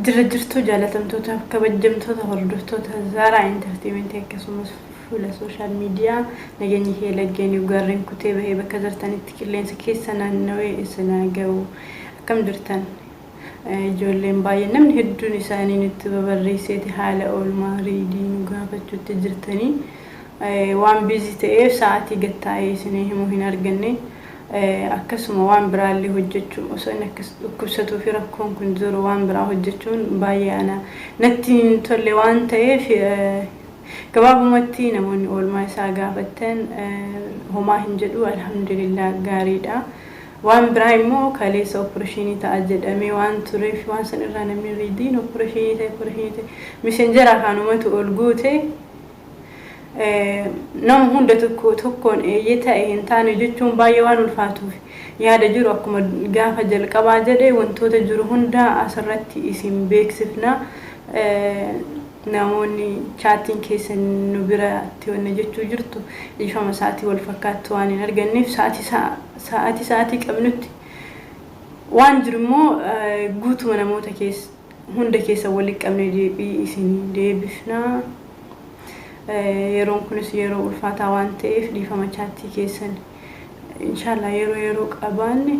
Jirra jirtuu jaalatamtoota kabajamtoota hordoftoota Zaaraa Entertainment akkasumas fuula social media nageenyi kee laggeen gaarreen kutee bahee bakka jirtanitti qilleensa keessa naannawee isin haa ga'u. Akkam jirtan? Ijoolleen baay'een namni hedduun isaanii nutti babarreesseeti haala oolmaa Riidii nu gaafachuutti jirtanii. Waan busy ta'eef sa'aatii gad taa'ee isinii himuu hin arganne. Akkasuma waan biraallee hojjechuun osoo inni akkas dhukkubsatuu fi rakkoon kun jiru waan biraa hojjechuun baay'ee ana natti hin tolle waan ta'eef, gabaabumatti namoonni oolmaa isaa gaafattan homaa hin jedhu, alhamdulillah, gaariidha. Waan biraa immoo kaleessa operation ta'a jedhamee waan tureef, waan san irraa namni Riidiin operation ta'e, operation ta'e Messenger kaanumatu ol guute. Nama hunda tokko tokkoon eeyyee ta'e hin taane jechuun baay'ee waan ulfaatuuf, yaada jiru akkuma gaafa jalqabaa jedhe wantoota jiru hunda asirratti isin beeksifna. Namoonni chaattiin keessan nu biratti wanna jechuu jirtu, dhiifama, sa'aatii wal fakkaattu waan hin arganneef, sa'aatii sa'aatii qabnutti waan jiru immoo guutuma namoota keessa hunda keessa walitti qabne deebii isin deebifna. Yeroon kunis yeroo ulfaataa waan ta'eef dhiifama, chaattii keessan inshaallah yeroo yeroo qabaanne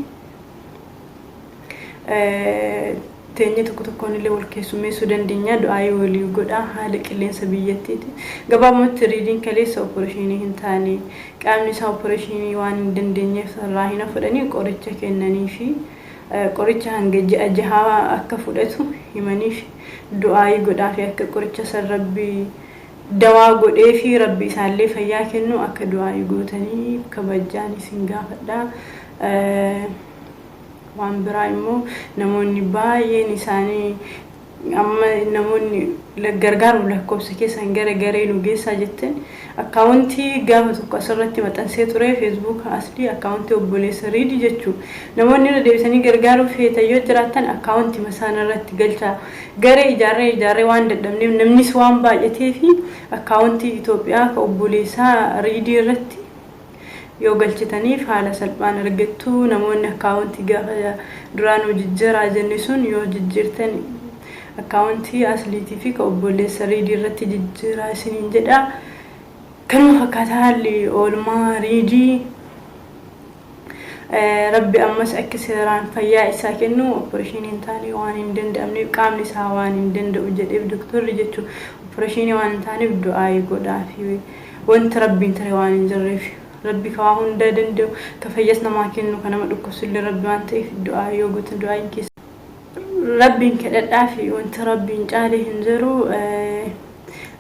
teenyee tokko tokkoon illee wal keessummeessuu dandeenya. Du'aayii walii godhaa haala qilleensa biyyattiiti. Gabaabumatti Riidiin kaleessa operation hin taane, qaamni isaa operation waan hin dandeenyeef irraa hin fudhanii qoricha kennanii fi qoricha hanga ji'a 6 akka fudhatu himaniif. Du'aayii godhaa fi akka qoricha san Rabbii dawaa godhee fi Rabbi isaallee fayyaa kennu akka du'aayii gootanii kabajaan isin gaafadha. Waan biraa immoo namoonni baay'een isaanii amma namoonni gargaaruuf lakkoofsa keessan gara garee nu geessaa jettan, account gaafa tokko asirratti maxxansee ture, Facebook aslii account obboleessa Riidii jechuu, namoonni irra deebisanii gargaaruuf feetan yoo jiraattan account masaan irratti galchaa. Garee ijaarree ijaarree waan dadhabneef, namnis waan baay'atee fi account Itoophiyaa ka obboleessaa Riidii irratti yoo galchitaniif haala salphaan argattu. Namoonni account gaafa duraan jijjiiraa jenne sun yoo jijjiirtan, account asliitii fi ka obboleessa Riidii irratti jijjiiraa isiniin jedha. Kanuma fakkaata haalli oolmaa Riidii. Rabbi ammas akka seeraan fayyaa isaa kennu. Operation hin taane waan hin danda'amneef, qaamni isaa waan hin danda'u jedheef doktorri jechuun, operation waan hin taaneef du'aayii godhaa fi wanti Rabbiin tare waan hin jirreef, Rabbi ka waa hunda danda'u, ka fayyas namaa kennu, ka nama dhukkubsullee Rabbi waan ta'eef, du'aa yoo gootan du'aayiin keessa Rabbiin kadhadhaa fi wanti Rabbiin caale hin jiru.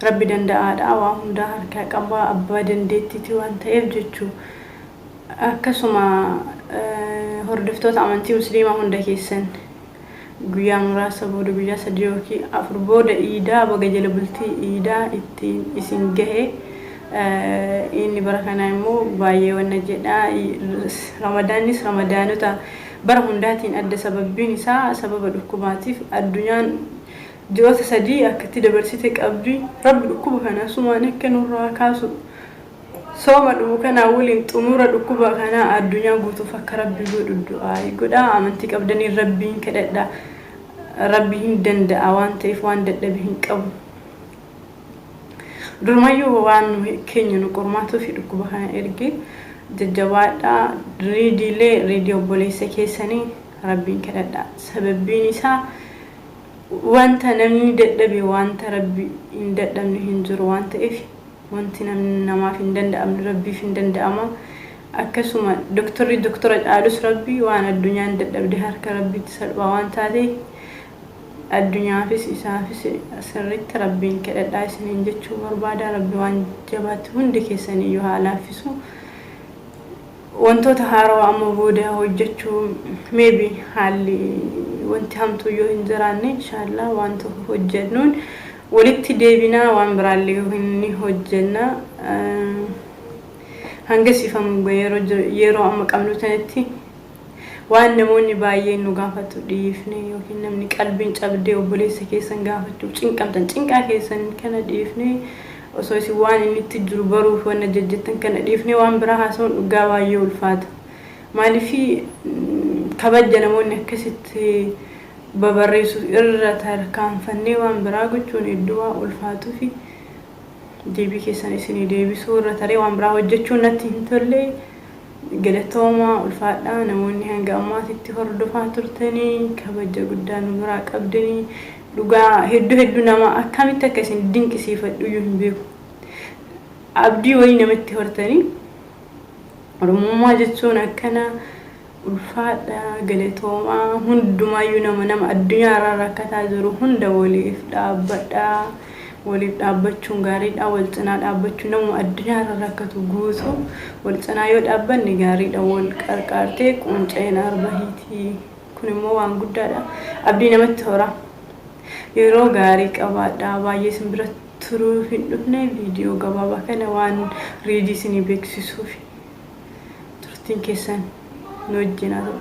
Rabbi danda'aadha, waa hundaa harkaa qaba, abbaa dandeettiiti waan ta'eef jechuu. Akkasuma hordoftoota amantii Musliimaa hunda keessan, guyyaa muraasa booda, guyyaa 3 yookiin 4 booda iidaa, baga jala bultii iidaa ittiin isin gahe. Inni bara kanaa immoo baay'ee wanna jedha, Ramadaannis Ramadaanota bara hundaatiin adda. Sababbiin isaa sababa dhukkubaatiif addunyaan ji'oota 3 akkatti dabarsite qabdi. Rabbi dhukkuba kana sumaan akka nurraa kaasu, sooma dhumu kanaa waliin xumura dhukkuba kanaa addunyaa guutuuf akka Rabbi godhu du'aa godha. Amantii qabdaniin Rabbiin kadhadha. Rabbi hin danda'a waan ta'eef waan dadhabe hin qabu. Durumayyuu waan keenya nu qormaatuu fi dhukkuba kana erge. Jajjabaadha. Riidiilee, Riidii obboleessa keessanii Rabbiin kadhadha. Sababbiin isaa wanta namni dadhabe wanta Rabbi hin dadhabne hin jiru waan ta'eef, wanti namni namaaf hin danda'amne Rabbiif hin danda'ama. Akkasuma doktorri doktora caalus Rabbi, waan addunyaan dadhabde harka Rabbiitti salphaa waan taate, addunyaafis isaafis sirriitti Rabbiin kadhadhaa isiniin jechuu barbaada. Rabbi waan jabaatti hundi keessaniyyuu haa laaffisu. Wantoota haarawaa amma booda hojjechuu, maybe haalli wanti hamtuu yoo hin jiraanne, inshaallah waan tokko hojjennuun walitti deebinaa, waan biraallee ni hojjenna. Hanga sifamu yeroo amma qabnu sanatti waan namoonni baay'een nu gaafatu dhiifne, yookiin namni qalbiin cabdee obboleessa keessan gaafachuuf cinqamtan, cinqaa keessan kana dhiifne, osoo isin waan inni itti jiru baruuf wanna jejjettan kana dhiifne, waan biraa haasa'uun dhugaa baay'ee ulfaata. Maaliif kabaja namoonni akkasitti Babarreessu irra tarkaanfannee waan biraa gochuun hedduu waan ulfaatuufi deebii keessan isinii deebisuu irra taree waan biraa hojjechuun natti hin tolle. Galatooma, ulfaadhaa. Namoonni hanga ammaatitti hordofaa turtanii kabaja guddaa nu biraa qabdanii, dhugaa hedduu hedduu nama akkamitti akka isin dinqisiifadhu iyyuu hin beeku. Abdii wayii namatti hortanii, Oromummaa jechuun akkana. Ulfaadha, galatoomaa hundumaayyuu. Nama addunyaa irraa rakkataa jiru hunda waliif dhaabbadhaa. Waliif dhaabbachuun gaariidha. Wal cinaa dhaabbachuun, namuma addunyaa irra rakkatu guutuu wal cinaa yoo dhaabbanne gaariidha. Wal qarqaartee qunceen arba hiitii. Kun immoo waan guddaadha, abdii namatti hora. Yeroo gaarii qabaadha. Baay'ee isin bira turuu hin dhufne, viidiyoo gabaabaa kana waan riidii isinii beeksisuuf. Turtiin keessan nu wajjin haa ta'u.